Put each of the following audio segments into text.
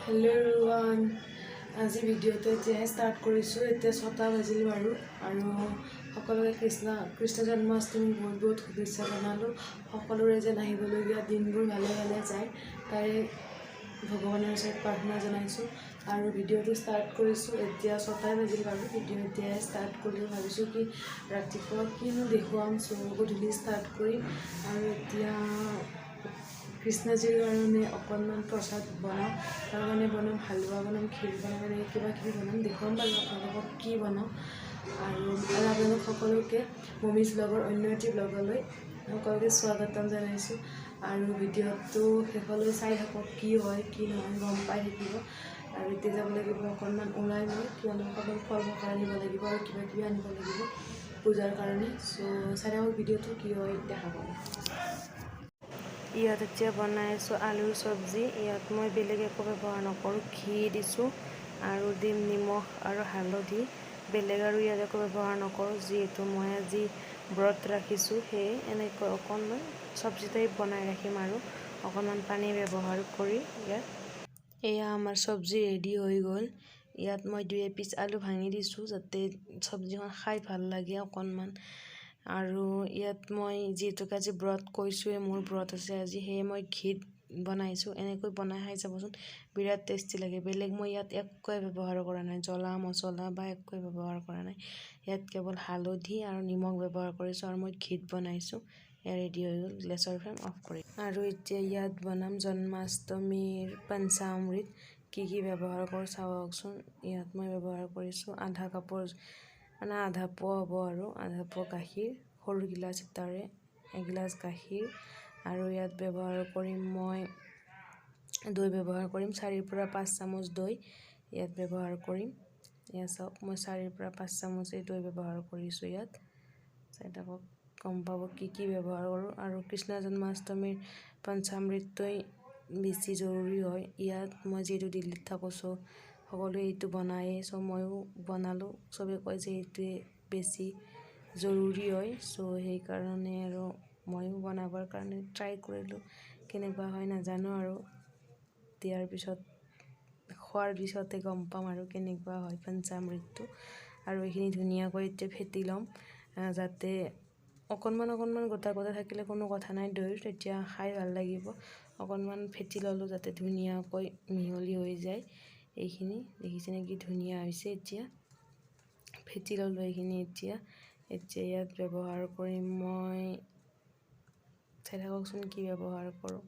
Hello' everyone, আজি ভিডিঅ'টো এতিয়াহে ষ্টাৰ্ট কৰিছোঁ। এতিয়া 6টা বাজিল বাৰু। আৰু সকলোকে কৃষ্ণ কৃষ্ণ জন্মাষ্টমীৰ বহুত বহুত শুভেচ্ছা জনালোঁ। সকলোৰে যেন আহিবলগীয়া দিনবোৰ ভালে ভালে যায়, তাৰে ভগৱানৰ ওচৰত প্ৰাৰ্থনা জনাইছোঁ। আৰু ভিডিঅ'টো ষ্টাৰ্ট কৰিছোঁ, এতিয়া 6টাই বাজিল বাৰু। ভিডিঅ' এতিয়াহে ষ্টাৰ্ট কৰিলোঁ। ভাবিছোঁ কি ৰাতিপুৱা কিনো দেখুৱাম, চ' গধূলি ষ্টাৰ্ট কৰিম। আৰু এতিয়া কৃষ্ণজীৰ কাৰণে অকণমান প্ৰসাদ বনাওঁ। তাৰ কাৰণে বনাম, হালোৱা বনাম, ক্ষীৰ বনাম, এনেকৈ কিবা কিবি বনাম। দেখুৱাম বাৰু আপোনালোকক কি বনাওঁ। আৰু আৰু আপোনালোক সকলোকে মমিজ ব্লগৰ অন্য এটি ব্লগলৈ সকলোকে স্বাগতম জনাইছোঁ। আৰু ভিডিঅ'টো শেষলৈ চাই থাকক, কি হয় কি নহয় গম পাই থাকিব। আৰু এতিয়া যাব লাগিব অকণমান ওলাই মই, কিয়নো অকণমান ফল ফকাৰ আনিব লাগিব আৰু কিবা কিবি আনিব লাগিব পূজাৰ কাৰণে। চ' চাই থাকক ভিডিঅ'টো, কি হয় দেখা পাব। ইয়াত এতিয়া বনাই আছোঁ আলুৰ চব্জি। ইয়াত মই বেলেগ একো ব্যৱহাৰ নকৰোঁ। ঘি দিছোঁ আৰু দিম নিমখ আৰু হালধি। বেলেগ আৰু ইয়াত একো ব্যৱহাৰ নকৰোঁ, যিহেতু মই আজি ব্ৰত ৰাখিছোঁ। সেয়ে এনেকৈ অকণমান চব্জি টাইপ বনাই ৰাখিম আৰু অকণমান পানী ব্যৱহাৰ কৰি ইয়াত। এয়া আমাৰ চব্জি ৰেডি হৈ গ'ল। ইয়াত মই দুই এপিচ আলু ভাঙি দিছোঁ, যাতে চব্জিখন খাই ভাল লাগে অকণমান। আৰু ইয়াত মই যিহেতুকে আজি ব্ৰত কৈছোঁৱে, মোৰ ব্ৰত আছে আজি, সেয়ে মই ঘিত বনাইছোঁ। এনেকৈ বনাই খাই চাবচোন, বিৰাট টেষ্টি লাগে। বেলেগ মই ইয়াত একোৱে ব্যৱহাৰ কৰা নাই, জ্বলা মছলা বা একোৱে ব্যৱহাৰ কৰা নাই। ইয়াত কেৱল হালধি আৰু নিমখ ব্যৱহাৰ কৰিছোঁ আৰু মই ঘিত বনাইছোঁ। এয়া ৰেডি হৈ গ'ল। গেছৰ ফ্লেম অফ কৰি আৰু এতিয়া ইয়াত বনাম জন্মাষ্টমীৰ পঞ্চামৃত। কি কি ব্যৱহাৰ কৰোঁ চাওকচোন। ইয়াত মই ব্যৱহাৰ কৰিছোঁ আধা কাপৰ, মানে আধা পোৱা হ'ব আৰু আধা পোৱা গাখীৰ, সৰু গিলাচ এটাৰে এগিলাচ গাখীৰ। আৰু ইয়াত ব্যৱহাৰ কৰিম মই দৈ, ব্যৱহাৰ কৰিম 4ৰ পৰা 5 চামুচ দৈ ইয়াত ব্যৱহাৰ কৰিম। ইয়াত চাওক, মই 4ৰ পৰা 5 চামুচেই দৈ ব্যৱহাৰ কৰিছোঁ। ইয়াত চাই থাকক, গম পাব কি কি ব্যৱহাৰ কৰোঁ। আৰু কৃষ্ণ জন্মাষ্টমীৰ পঞ্চামৃতটোৱেই বেছি জৰুৰী হয় ইয়াত। মই যিহেতু দিল্লীত থাকোঁ, চ' সকলোৱে এইটো বনায়েই, চ' ময়ো বনালোঁ। চবেই কয় যে এইটোৱে বেছি জৰুৰী হয়, চ' সেইকাৰণে আৰু ময়ো বনাবৰ কাৰণে ট্ৰাই কৰিলোঁ। কেনেকুৱা হয় নাজানো আৰু দিয়াৰ পিছত, খোৱাৰ পিছতে গম পাম আৰু কেনেকুৱা হয় পঞ্চামৃতটো। আৰু এইখিনি ধুনীয়াকৈ এতিয়া ফেটি ল'ম, যাতে অকণমান অকণমান গোটা গোটা থাকিলে কোনো কথা নাই দৈৰ, তেতিয়া খাই ভাল লাগিব। অকণমান ফেটি ল'লোঁ, যাতে ধুনীয়াকৈ মিহলি হৈ যায় এইখিনি। দেখিছেনে কি ধুনীয়া হৈছে? এতিয়া ফেটি ল'লোঁ এইখিনি। এতিয়া এতিয়া ইয়াত ব্যৱহাৰ কৰিম মই, চাই থাককচোন কি ব্যৱহাৰ কৰোঁ।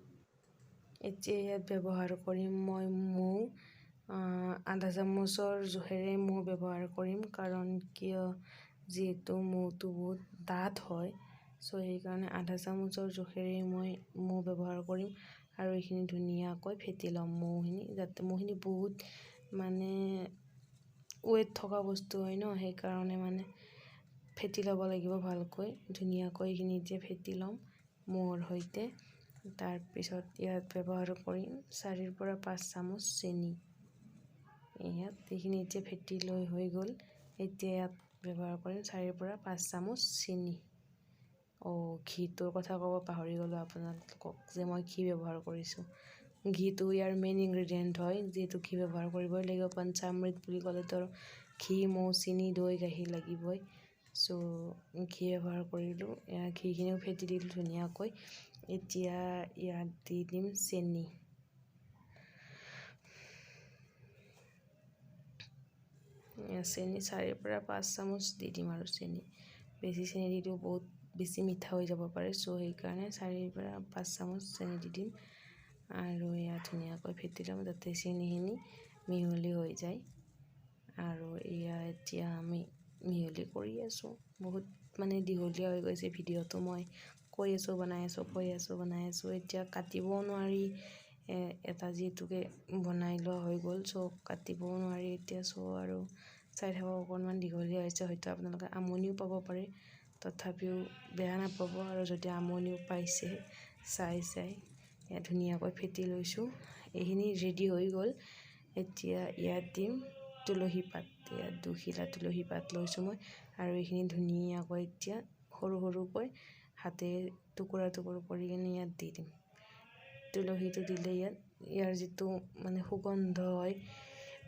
এতিয়া ইয়াত ব্যৱহাৰ কৰিম মই মৌ। আধা চামুচৰ জোখেৰে মৌ ব্যৱহাৰ কৰিম। কাৰণ কিয়, যিহেতু মৌটো বহুত ডাঠ হয়, চ' সেইকাৰণে আধা চামুচৰ জোখেৰে মই মৌ ব্যৱহাৰ কৰিম। আৰু এইখিনি ধুনীয়াকৈ ফেটি ল'ম মৌখিনি, যাতে মৌখিনি বহুত মানে ৱেইট থকা বস্তু হয় ন, সেইকাৰণে মানে ফেটি ল'ব লাগিব ভালকৈ। ধুনীয়াকৈ এইখিনি এতিয়া ফেটি ল'ম মৌৰ সৈতে। তাৰপিছত ইয়াত ব্যৱহাৰ কৰিম 4ৰ পৰা 5 চামুচ চেনি। ইয়াত এইখিনি এতিয়া ফেটি লৈ হৈ গ'ল। এতিয়া ইয়াত ব্যৱহাৰ কৰিম 4ৰ পৰা 5 চামুচ চেনি। অঁ, ঘিটোৰ কথা ক'ব পাহৰি গ'লোঁ আপোনালোকক যে মই ঘি ব্যৱহাৰ কৰিছোঁ। ঘিটো ইয়াৰ মেইন ইনগ্ৰেডিয়েণ্ট হয়, যিহেতু ঘি ব্যৱহাৰ কৰিবই লাগিব। পঞ্চামৃত বুলি ক'লেতো আৰু ঘি, মৌ, চেনি, দৈ, গাখীৰ লাগিবই। চ' ঘি ব্যৱহাৰ কৰিলোঁ। ইয়াৰ ঘিখিনিও ফেটি দিলোঁ ধুনীয়াকৈ। এতিয়া ইয়াত দি দিম চেনি। চেনি 4ৰ পৰা 5 চামুচ দি দিম। আৰু চেনি, বেছি চেনি দিলেও বহুত বেছি মিঠা হৈ যাব পাৰে, চ' সেইকাৰণে 4ৰ পৰা 5 চামুচ চেনি দি দিম। আৰু এয়া ধুনীয়াকৈ ফেটি ল'ম, যাতে চেনিখিনি মিহলি হৈ যায়। আৰু এয়া এতিয়া আমি মিহলি কৰি আছোঁ। বহুত মানে দীঘলীয়া হৈ গৈছে ভিডিঅ'টো। মই কৈ আছোঁ, বনাই আছোঁ, কৈ আছোঁ, বনাই আছোঁ। এতিয়া কাটিবও নোৱাৰি। এটা যিহেতুকে বনাই লোৱা হৈ গ'ল, চ' কাটিবও নোৱাৰি এতিয়া। চ' আৰু চাই থাকক, অকণমান দীঘলীয়া হৈছে, হয়তো আপোনালোকে আমনিও পাব পাৰে। তথাপিও বেয়া নাপাব আৰু যদি আমনিও পাইছে চাই চাই। এয়া ধুনীয়াকৈ ফেটি লৈছোঁ। এইখিনি ৰেডি হৈ গ'ল। এতিয়া ইয়াত দিম তুলসী পাত। ইয়াত দুখিলা তুলসী পাত লৈছোঁ মই। আৰু এইখিনি ধুনীয়াকৈ এতিয়া সৰু সৰুকৈ হাতে টুকুৰা টুকুৰ কৰি কিনে ইয়াত দি দিম। তুলসীটো দিলে ইয়াত ইয়াৰ যিটো মানে সুগন্ধ হয়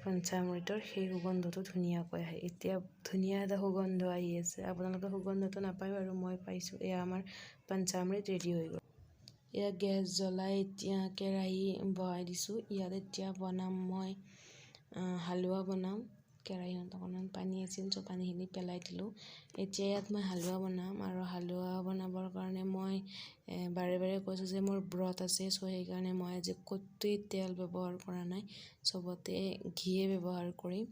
পঞ্চামৃতৰ, সেই সুগন্ধটো ধুনীয়াকৈ আহে। এতিয়া ধুনীয়া এটা সুগন্ধ আহি আছে, আপোনালোকে সুগন্ধটো নাপায় বাৰু, মই পাইছোঁ। এয়া আমাৰ পঞ্চামৃত ৰেডি হৈ গ'ল। এয়া গেছ জ্বলাই এতিয়া কেৰাহী বহাই দিছোঁ। ইয়াত এতিয়া বনাম মই হালোৱা বনাম। কেৰাহীখনত অকণমান পানী আছিল, চ' পানীখিনি পেলাই দিলোঁ। এতিয়া ইয়াত মই হালোৱা বনাম আৰু হালোৱা বনাবৰ কাৰণে মই বাৰে বাৰে কৈছোঁ যে মোৰ ব্ৰত আছে, চ' সেইকাৰণে মই আজি ক'তোৱেই তেল ব্যৱহাৰ কৰা নাই, চবতে ঘিয়ে ব্যৱহাৰ কৰিম।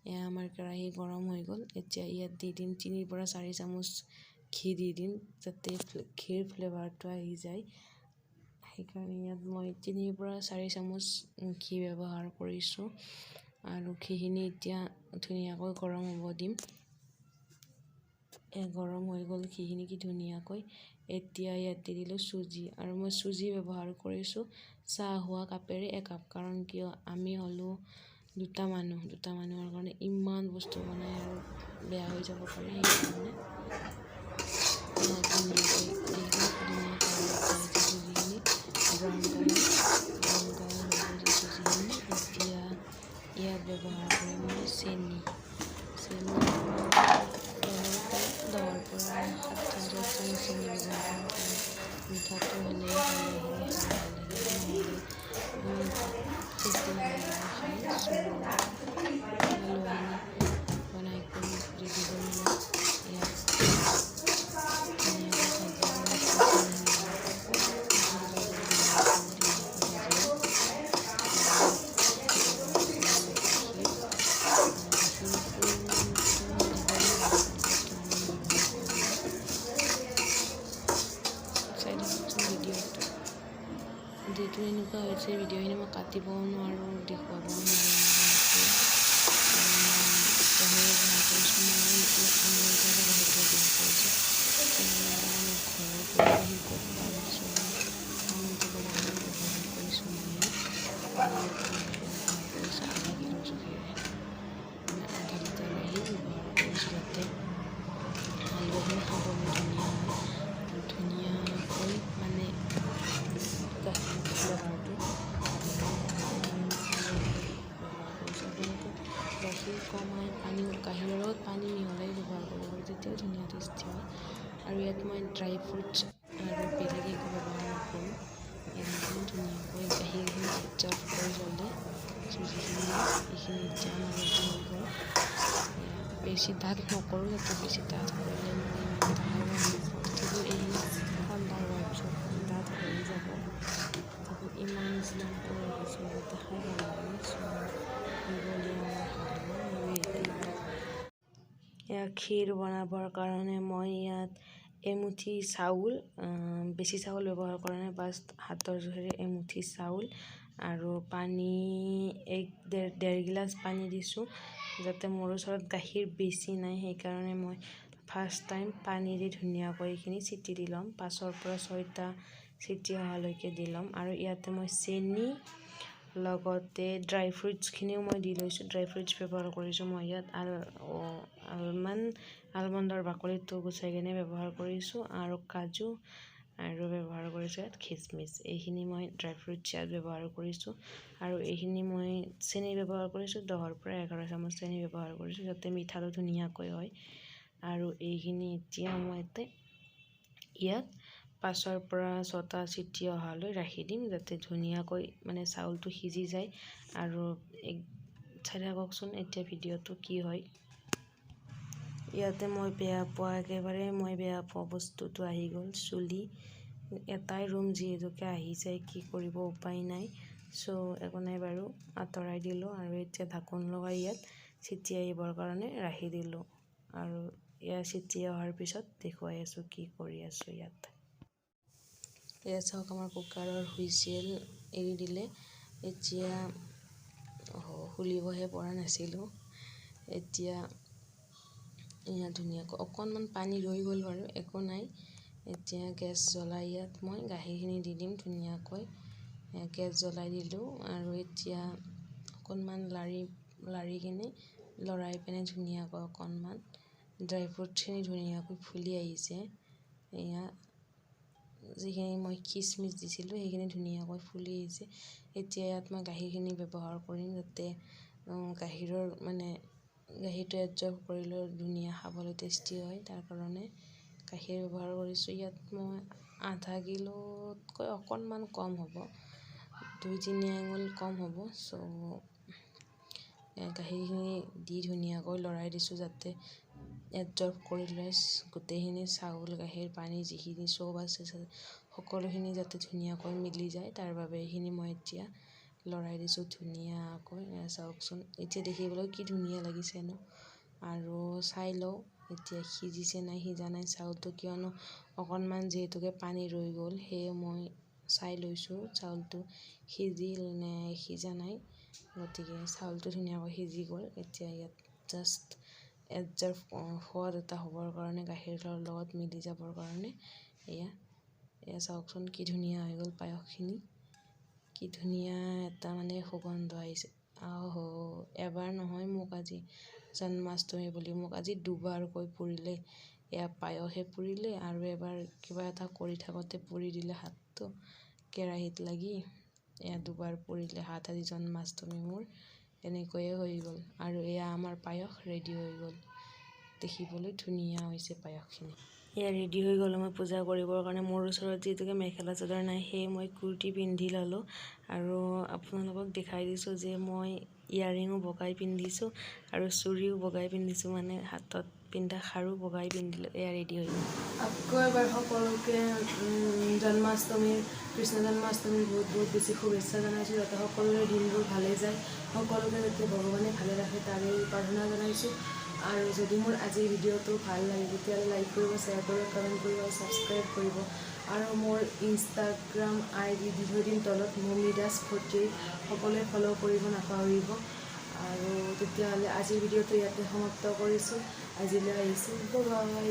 এয়া আমাৰ কেৰাহী গৰম হৈ গ'ল। এতিয়া ইয়াত দি দিম 3ৰ পৰা 4 চামুচ ঘি দি দিম, যাতে ঘিৰ ফ্লেভাৰটো আহি যায়। সেইকাৰণে ইয়াত মই 3ৰ পৰা 4 চামুচ ঘি ব্যৱহাৰ কৰিছোঁ। আৰু ঘিখিনি এতিয়া ধুনীয়াকৈ গৰম হ'ব দিম। গৰম হৈ গ'ল ঘিখিনি কি ধুনীয়াকৈ। এতিয়া ইয়াত দি দিলোঁ চুজি, আৰু মই চুজি ব্যৱহাৰ কৰিছোঁ চাহ হোৱা কাপেৰে 1 কাপ, কাৰণ কিয় আমি হ'লোঁ দুটা মানুহ, দুটা মানুহৰ কাৰণে ইমান বস্তু বনাই আৰু বেয়া হৈ যাব পাৰে, সেইকাৰণে ধুনীয়াকৈ ধুনীয়া কালাৰ চুজিখিনি ব্ৰাউন কালাৰ হৈ গৈছে চুজিখিনি। এতিয়া ইয়াত ব্যৱহাৰ কৰিম মই চেনি। চেনি 10ৰ পৰা 7 চামুচ চেনি ব্যৱহাৰ কৰিম, কাৰণ মিঠাটো হ'লে হালোৱাখিনি খাই ভাল লাগে, নহ'লে ইমান টেষ্টি নালাগিব খাই। চ' হালোৱাখিনি বনাই কৰি ৰেডি কৰি লওঁ। ইয়াত ধুনীয়াকৈ ভাজি লওঁ। ভিডিঅ'টো যিহেতু এনেকুৱা হৈছে, ভিডিঅ'খিনি মই কাটিবও নোৱাৰোঁ, দেখুৱাবও নোৱাৰোঁ। ব্যৱহাৰ কৰিছোঁ মই আমুল গাখীৰটো ব্যৱহাৰ কৰিছোঁ, ঘৰৰ গাখীৰ ক'ত পাম, চ' আমুলটো ব্যৱহাৰ কৰিছোঁ মই। ব্যৱহাৰ কৰিছোঁ আধা কিলো জোখেৰে, মানে আধা লিটাৰ গাখীৰ ব্যৱহাৰ কৰিছোঁ, যাতে হালোৱাখিনি খাবলৈ ধুনীয়া হয় আৰু ধুনীয়াকৈ মানে গাখীৰ ফ্লেভাৰটো ব্যৱহাৰ কৰিছোঁ। আপোনালোকে গাখীৰ কমাই পানী, গাখীৰৰ লগত পানী মিহলাই ব্যৱহাৰ কৰিব পাৰে, তেতিয়াও ধুনীয়া টেষ্টি হয়। আৰু ইয়াত মই ড্ৰাই ফ্ৰুটছ আৰু বেলেগ একো ব্যৱহাৰ নকৰোঁ। ইয়াত ধুনীয়াকৈ গাখীৰখিনি এবজৰ্ব কৰি ল'লে চুজিখিনি, এইখিনি এতিয়া আমাৰ ৰেডি হৈ গ'ল। বেছি ডাঠ নকৰোঁ, যাতে বেছি ডাঠ কৰিলে মই ইমান এটা খাই ভাল নাপাওঁ। তথাপিও এইখিনি ঠাণ্ডা হোৱাৰ পিছত ডাঠ হৈ যাব, তথাপিও ইমান নিচিনা কৰি ৰাখিছোঁ যাতে খাই ভাল লাগে। চ' হৈ গ'ল আমাৰ হালোৱা ৰেডি। এয়া ক্ষীৰ বনাবৰ কাৰণে মই ইয়াত এমুঠি চাউল, বেছি চাউল ব্যৱহাৰ কৰা নাই, বাছ হাতৰ জোখেৰে এমুঠি চাউল আৰু পানী 1-1.5 গিলাচ পানী দিছোঁ, যাতে মোৰ ওচৰত গাখীৰ বেছি নাই, সেইকাৰণে মই ফাৰ্ষ্ট টাইম পানী দি ধুনীয়াকৈ এইখিনি চিটি দি ল'ম, 5ৰ পৰা 6টা চিটি অহালৈকে দি ল'ম। আৰু ইয়াতে মই চেনি লগতে ড্ৰাই ফ্ৰুটছখিনিও মই দি লৈছোঁ। ড্ৰাই ফ্ৰুটছ ব্যৱহাৰ কৰিছোঁ মই ইয়াত আলমণ্ডৰ বাকলিটো গুচাই কিনে ব্যৱহাৰ কৰিছোঁ, আৰু কাজু, আৰু ব্যৱহাৰ কৰিছোঁ ইয়াত খিচমিচ। এইখিনি মই ড্ৰাই ফ্ৰুটছ ইয়াত ব্যৱহাৰ কৰিছোঁ। আৰু এইখিনি মই চেনি ব্যৱহাৰ কৰিছোঁ, 10ৰ পৰা 11 চামুচ চেনি ব্যৱহাৰ কৰিছোঁ, যাতে মিঠাটো ধুনীয়াকৈ হয়। আৰু এইখিনি এতিয়া মই ইয়াত 5ৰ পৰা 6টা চিটি অহালৈ ৰাখি দিম, যাতে ধুনীয়াকৈ মানে চাউলটো সিজি যায়। আৰু চাই থাককচোন এতিয়া ভিডিঅ'টো কি হয়। ইয়াতে মই বেয়া পোৱা, একেবাৰে মই বেয়া পোৱা বস্তুটো আহি গ'ল, চুলি। এটাই ৰুম যিহেতুকে আহি যায়, কি কৰিব উপায় নাই। চ' একো নাই বাৰু, আঁতৰাই দিলোঁ। আৰু এতিয়া ঢাকোন লগাই ইয়াত চিটি আহিবৰ কাৰণে ৰাখি দিলোঁ। আৰু ইয়াৰ চিটি অহাৰ পিছত দেখুৱাই আছোঁ কি কৰি আছোঁ ইয়াত। এয়া চাওক আমাৰ কুকাৰৰ হুইচেল এৰি দিলে। এতিয়া খুলিবহে পৰা নাছিলোঁ। এতিয়া এয়া ধুনীয়াকৈ অকণমান পানী ৰৈ গ'ল বাৰু, একো নাই। এতিয়া গেছ জ্বলাই ইয়াত মই গাখীৰখিনি দি দিম ধুনীয়াকৈ। গেছ জ্বলাই দিলোঁ আৰু এতিয়া অকণমান লাৰি লাৰি কিনে লৰাই পিনে ধুনীয়াকৈ অকণমান ড্ৰাই ফ্ৰুটছখিনি ধুনীয়াকৈ ফুলি আহিছে। এয়া যিখিনি মই খিচমিচ দিছিলোঁ, সেইখিনি ধুনীয়াকৈ ফুলি আহিছে। এতিয়া ইয়াত মই গাখীৰখিনি ব্যৱহাৰ কৰিম, যাতে গাখীৰৰ মানে গাখীৰটো এবজৰ্ব কৰিলেও ধুনীয়া খাবলৈ টেষ্টি হয়, তাৰ কাৰণে গাখীৰ ব্যৱহাৰ কৰিছোঁ। ইয়াত মই আধা কিলোতকৈ অকণমান কম হ'ব, 2-3 আঙুল কম হ'ব। চ' গাখীৰখিনি দি ধুনীয়াকৈ লৰাই দিছোঁ, যাতে এবজৰ্ব কৰি লয় গোটেইখিনি চাউল, গাখীৰ, পানী যিখিনি চব আছে, সকলোখিনি যাতে ধুনীয়াকৈ মিলি যায়, তাৰ বাবে এইখিনি মই এতিয়া লৰাই দিছোঁ ধুনীয়াকৈ। চাওকচোন, এতিয়া দেখিবলৈ কি ধুনীয়া লাগিছে ন? আৰু চাই লওঁ এতিয়া সিজিছে নাই সিজা নাই চাউলটো, কিয়নো অকণমান যিহেতুকে পানী ৰৈ গ'ল, সেয়ে মই চাই লৈছোঁ চাউলটো সিজিল নে সিজা নাই। গতিকে চাউলটো ধুনীয়াকৈ সিজি গ'ল। এতিয়া ইয়াত জাষ্ট এবজৰ্ব সোৱাদ এটা হ'বৰ কাৰণে, গাখীৰৰ লগত মিলি যাবৰ কাৰণে এয়া এয়া চাওকচোন, কি ধুনীয়া হৈ গ'ল পায়সখিনি, কি ধুনীয়া এটা মানে সুগন্ধ আহিছে। আহ এবাৰ নহয়, মোক আজি জন্মাষ্টমী বুলি মোক আজি দুবাৰকৈ পুৰিলে। এয়া পায়সে পুৰিলে আৰু এবাৰ কিবা এটা কৰি থাকোঁতে পুৰি দিলে হাতটো কেৰাহীত লাগি। এয়া দুবাৰ পুৰিলে হাত আজি জন্মাষ্টমী মোৰ এনেকৈয়ে হৈ গ'ল। আৰু এয়া আমাৰ পায়স ৰেডি হৈ গ'ল। দেখিবলৈ ধুনীয়া হৈছে পায়সখিনি। এয়া ৰেডি হৈ গ'লোঁ মই পূজা কৰিবৰ কাৰণে। মোৰ ওচৰত যিহেতুকে মেখেলা চাদৰ নাই, সেয়ে মই কুৰ্তি পিন্ধি ল'লোঁ আৰু আপোনালোকক দেখাই দিছোঁ যে মই ইয়াৰিঙো বগাই পিন্ধিছোঁ আৰু চুৰিও বগাই পিন্ধিছোঁ, মানে হাতত পিন্ধা খাৰু বগাই পিন্ধিলোঁ। এয়া ৰেডি হৈ গ'ল। আকৌ এবাৰ সকলোকে জন্মাষ্টমীৰ, কৃষ্ণ জন্মাষ্টমীৰ বহুত বহুত বেছি শুভেচ্ছা জনাইছোঁ, যাতে সকলোৰে দিনবোৰ ভালে যায়, সকলোকে যাতে ভগৱানে ভালে ৰাখে, তাৰে প্ৰাৰ্থনা জনাইছোঁ। আৰু যদি মোৰ আজিৰ ভিডিঅ'টো ভাল লাগে, তেতিয়াহ'লে লাইক কৰিব, শ্বেয়াৰ কৰিব, কমেণ্ট কৰিব আৰু ছাবস্ক্ৰাইব কৰিব। আৰু মোৰ ইনষ্টাগ্ৰাম আইডি দি থৈ দিম তলত, মমি দাস 48, সকলোৱে ফ'ল' কৰিব নাপাহৰিব। আৰু তেতিয়াহ'লে আজিৰ ভিডিঅ'টো ইয়াতে সমাপ্ত কৰিছোঁ। আজিলৈ আহিছোঁ, বাই বাই।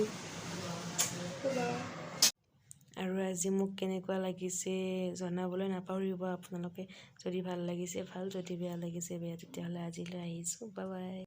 আৰু আজি মোক কেনেকুৱা লাগিছে জনাবলৈ নাপাহৰিব আপোনালোকে। যদি ভাল লাগিছে ভাল, যদি বেয়া লাগিছে বেয়া। তেতিয়াহ'লে আজিলৈ আহিছোঁ, বাই বাই।